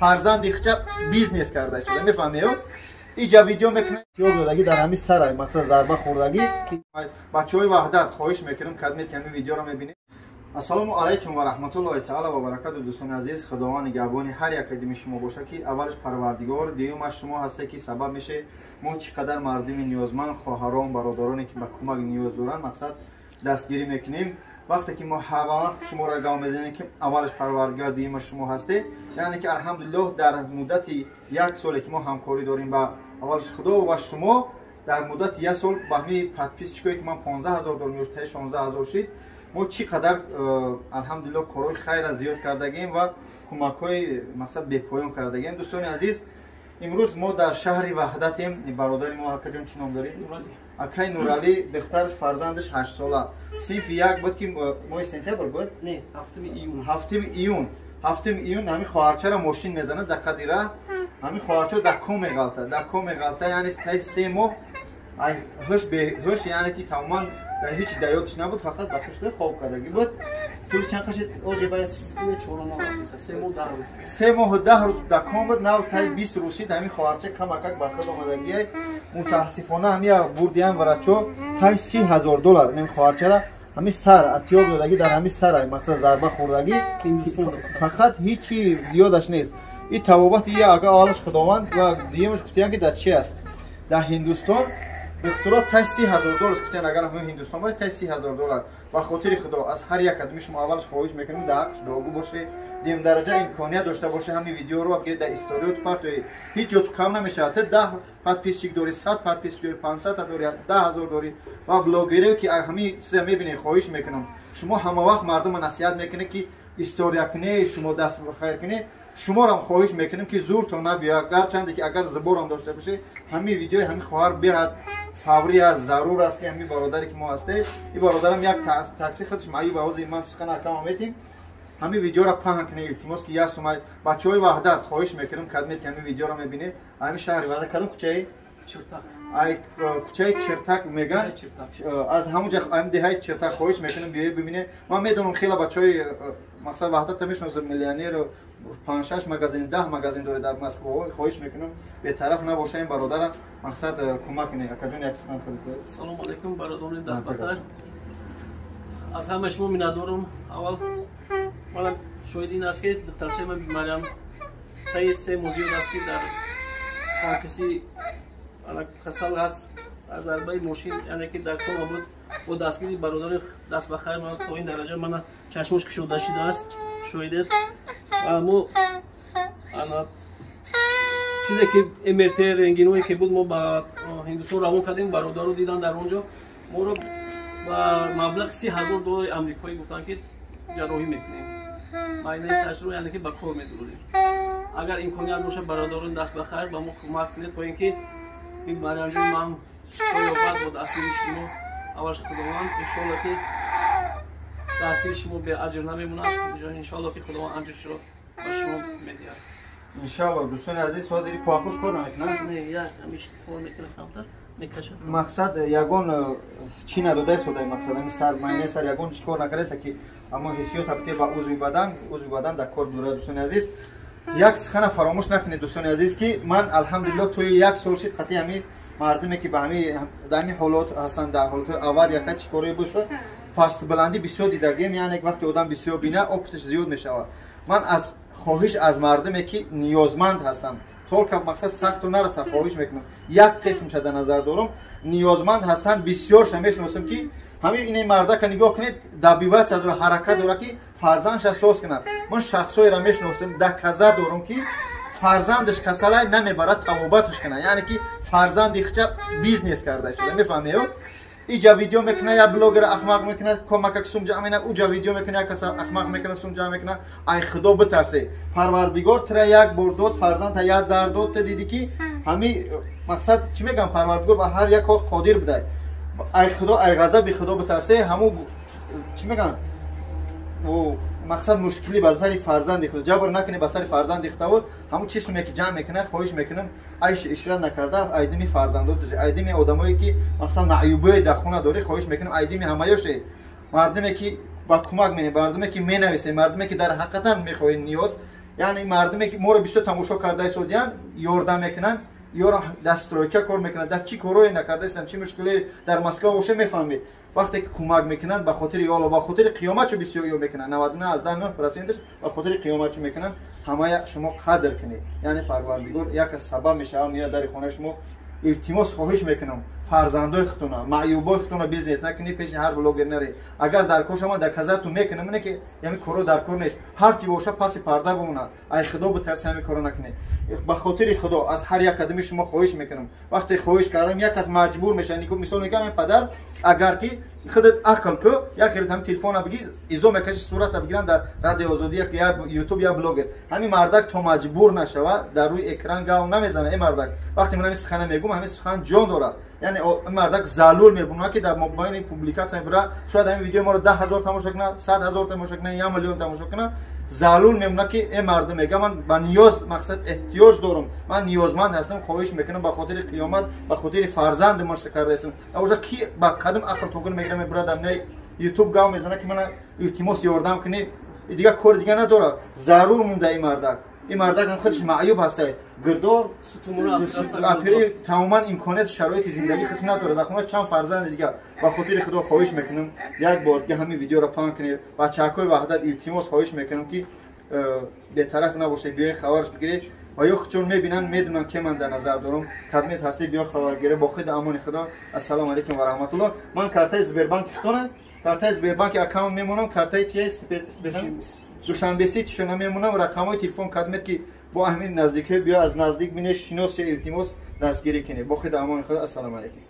Фарзанди хча бизнес карда шуда, мефаҳмед? Иҷа видео мекунад, ёд додагӣ дар ҳамин сарай, мақсад зарба хӯрдагӣ. Бачаҳои Ваҳдат, хоҳиш мекунам, кадмет ки ҳамин видеоро мебинед. Ассалому алайкум ва раҳматуллоҳи таала ва баракату. Дӯстони азиз, Худованд нигаҳбони ҳар як қадими шумо бошад, ки аввалаш Парвардигор, дуюмаш шумо ҳастед, ки сабаб мешавед мо чӣ қадар мардуми ниёзманд, хоҳарон, бародароне ки ба кӯмак ниёз доранд, мақсад дастгирӣ мекунем. Вақте ки мо ҳар вақт шуморо гав мезанем, ки аввалаш Парвардигор, дуюмаш шумо ҳастед, яъне ки алҳамдулиллоҳ дар муддати як соле ки мо ҳамкорӣ дорем ба аввалаш Худо ва шумо, дар муддати як сол ба ҳамин подписчикое ки ман 15 000 дорам ё 16 000 шид, мо чӣ қадар алҳамдулиллоҳ корҳои хайра зиёд кардагем ва кӯмакҳои мақсад бепоён кардагем. Дӯстони азиз, имрӯз мо дар шаҳри Ваҳдатем. Бародари мо, акаҷон, чӣ ном дорӣ? Акай Нуралӣ, духтараш, фарзандаш 8 сола, синфи як буд, ки моҳи сентябр буд, Не, 7 июн. 7 июн, 7 июн ҳамин хоҳарчаро мошин мезанад дар қади раҳ. Ҳамин хоҳарча дар ком меғалта, дар ком меғалта, яъне таи 3 моҳ ай ҳуш беҳуш, яъне ки тамоман ҳеҷ дар ёдаш набуд, фақат ба пушта хоб кардагӣ буд. Тӯли чанд қашид оҷе бояд? Чорумоҳ, 3 моҳ 10 рӯз. 3 моҳу 10 рӯз дар ком буд. Нав таи 20 рӯз шид, ҳамин хоҳарча камакак ба худ омадагиай. Мутаассифона, ҳамия бурдиян врачо, таи 30 000 доллар ин хоҳарчара ҳамин сар атиёб додагӣ, дар ҳамин сар, мақсад зарба хӯрдагӣ, фақат ҳичи ёдаш нест. И табобати я ага аввалаш Худованд ва дуюмаш гуфтиян, ки дар чи аст, дар Ҳиндустон духтуро тай 30 000 доллар гуфтиян. Агар ҳамин Ҳиндустон бошад, тай 30 000 доллар. Ба хотири Худо аз ҳар як кадми шумо аввалаш хоҳиш мекунем, дар ҳаққаш дуогӯ боше. Дуюм дараҷа, имконият дошта боше, ҳамин видеоро ки дар историёт партои, ҳеҷ ҷо ту кам намешавад. Ту 10 подписчик дорӣ, 100 подписчик дорӣ, 500 дорӣ, 10 000 дорӣ ва блогере ки ҳамин чиза мебинед, хоҳиш мекунам, шумо ҳама вақт мардума насиҳат мекунед, ки история кунед, шумо даст ба хайр кунед. Шуморам хоҳиш мекунем, ки зуртон набиёяд, гарчанде ки агар зуборам дошта бошед, ҳамин видеои ҳамин хоҳар беҳад фаврӣ аст, зарур аст, ки ҳамин бародаре ки мо ҳастем, ин бародарам як такси худаш маъюб. Ҳозир ман сухан акама метим, ҳамин видеоро паҳн кунед, илтимос, ки як сумай. Бачаҳои Ваҳдат, хоҳиш мекунем, кадмет ки ҳамин видеоро мебинед, ҳамин шаҳри Ваҳдат, кадом кӯчаи? Ай кӯчаи Чиртак меган, аз ҳамун ҷа, ҳамин деҳаи Чиртак, хоҳиш мекунем, биёед бибинед. Ман медонам, хеле бачаҳои мақсад Ваҳдатта мешиносам, миллионеру панҷ-шаш магазин, 10 магазин доред дар Москва. Хоҳиш мекунам, бетараф набоша, ин бародарам мақсад кӯмак кунед. Акаҷон, як сухан худат. Салому алайкум, бародарони дастбахайр, аз ҳама шумо миннатдорам. Аввал мана шоҳид ин аст, ки духтарчаи ман Мариям таи 3 моҳ зиёд аст, ки дар танқиси касал ҳаст, аз зарбаи мошин, яъне ки дар кома буд. Бо дастгири бародари дастбахайр ман то ин дараҷа мана чашмош кушода шудааст, шоҳидед. Ва мо ана чизе ки МРТ, рентгеное ки буд, мо ба Ҳиндустон равон кардем. Бародаро дидан, дар он ҷо моро ба маблағи 30 000 доллари амрикоӣ гуфтанд, ки ҷарроҳӣ мекунем майнаи саршро, яъне ки ба кор медурем. Агар имконият бошад, бародарони даст ба хайр, ба мо кӯмак кунед, то ин ки ин Мариямҷон ман шифо ёбад бо дастгири шумо. Аввалш Худованд, иншоалло, ки дастгири шумо беаҷр намемонад. Иншоалло, ки Худованд аҷршро ба шумо медиҳад. Иншоалло. Дӯстони азиз, ҳозири похуш кор намекунад? Не, як ҳамиш кор мекунад, камтар мекашад. Мақсад ягон чӣ надодаи содаи, мақсад ҳамин сар, майнаи сар ягон чӣ кор накардаеста, ки аммо ҳиссиёт ҳабте ба узви бадан, узви бадан дар кор дорад. Дӯстони азиз, як сухана фаромӯш накунед, дӯстони азиз, ки ман алҳамдулиллоҳ тӯи як сол шид қатъи ҳамин мардуме ки ба дар ҳамин ҳолот ҳастанд, дар ҳолатҳои авария, чӣ корое бошад, пастбаландӣ бисёр дидагем. Яъне вақте одам бисёр бина, опыташ зиёд мешавад. Ман аз хоҳиш аз мардуме ки ниёзманд ҳастанд, только мақсад сахту нараса, хоҳиш мекунам, як қисмша дар назар дорам, ниёзманд ҳастанд, бисёрша мешиносам, ки ҳамин ини мардака нигоҳ кунед, добиваться дора, ҳаракат дора, ки фарзандша соз кунад. Ман шахсҳоеро мешиносам, доказа дорам, ки фарзандаш касалай, намебарад табобаташ кунад, яъне ки фарзанди хча бизнес карда шуда, мефаҳмед? Иҷа видео мекуна, як блогер ахмақ мекуна, комакак сум ҷамъ мекуна, уҷа видео мекуна, як каса ахмақ мекуна, сум ҷамъ мекуна. Ай Худо битарсе. Парвардигор тира як бор дод, фарзандта як дар дод, та диди, ки ҳами мақсад чӣ мегӯям, Парвардигор ба ҳар як кор қодир будай. Ай Худо, ай ғазаби Худо битарсе. Ҳамун чӣ мегӯям, мақсад мушкилӣ ба сари фарзанди худ ҷабр накунӣ, ба сари фарзанди худаву ҳамун чӣ суме ки ҷамъ мекунад, хоҳиш мекунам, айши ишрат накарда, айдими фарзандо, айдими одамое ки мақсад маъюбое дар хона дорӣ, хоҳиш мекунам, айдими ҳамаёше, мардуме ки ба кӯмак мене, мардуме ки менависе, мардуме ки дар ҳақиқатан мехоҳед ниёз. Яъне мардуме ки моро бисёр тамошо карда истодиянд, ёрдам мекунанд, ёро дар стройка кор мекунанд, дар чӣ корое накарда истанд, чӣ мушкиле дар Москва боша мефаҳмед. Вақте ки кӯмак мекунанд ба хотири Аллоҳ, ба хотири қиёматчо бисёр ё мекунанд, 99.9% ба хотири қиёматчо мекунанд. Ҳамая шумо қадр кунед. Яъне Парвардигор як аз сабаб мешавад меояд дари хонаи шумо. Илтимос хоҳиш мекунам, фарзандои худтона, маъюбои худтона бизнес накунӣ, пеши ҳар блогер наре. Агар дар кор шава, дар казату мекунам, не ки ҳамин коро дар кор нест. Ҳар чи боша паси парда бимонад. Ай Худо битарси, ҳамин коро накунед. Ба хотири Худо аз ҳар як қадами шумо хоҳиш мекунам. Вақте хоҳиш кардам, як кас маҷбур мешавад. Мисол мегӯям, падар, агар ки худат ақл ку, як хеле ҳам телефона бигӣ, изо мекаши, сурата бигиранд дар радио Озодӣ, я ютуб, я блогер. Ҳамин мардак то маҷбур нашава, дар рӯи экран гав намезанад. Эй мардак, вақте ман ҳамин сухана мегӯм, ҳамин сухан ҷон дорад. Яъне ин мардак залул мебунад ки дар мобайни публикатсия мебурад, шояд ҳамин видеои моро 10 000 тамошо кунад, 100 000 тамошо кунад, 1 миллион тамошо кунад. Залул мемонад ки эй мардум мега ман ба ниёз, мақсад эҳтиёҷ дорам, ман ниёзманд ҳастам, хоҳиш мекунам ба хотири қиёмат, ба хотири фарзанди ман карда истам. Уже ки ба қадам ақл тоғир мегира, мебурад дар ютуб гав мезанад ки мана илтимос ёрдам кунӣ, дигар кори дига надорад. Зарур монда ин мардак. Ин мардак ҳам худаш маъюб ҳаста, гирдо апери тамоман имконият шароити зиндагӣ худаш надорад. Дар хона чанд фарзанди дигар. Ба хотири Худо хоҳиш мекунам, як бор дига ҳамин видеоро паҳн кунед. Бачаҳакҳои Ваҳдат илтимос хоҳиш мекунам ки бетараф набошед, биёед хабараш бигиред ва ё чун мебинанд, медонанд ки ман дар назар дорам. Кадмет ҳастед, биё хабар гиред. Бо худ амони Худо. Ассалому алайкум ва раҳматуллоҳ. Ман картаи Сбербанки худона, картаи Сбербанки аккаунт мемонам, картаи чи Душанбе Сити шона мемонам, рақамҳои телефон кадмет ки бо ҳамин наздикӣ биё аз наздик бинед, шиноси, илтимос дастгирӣ кунед. Бо худ амони Худо. Ассалому алайкум.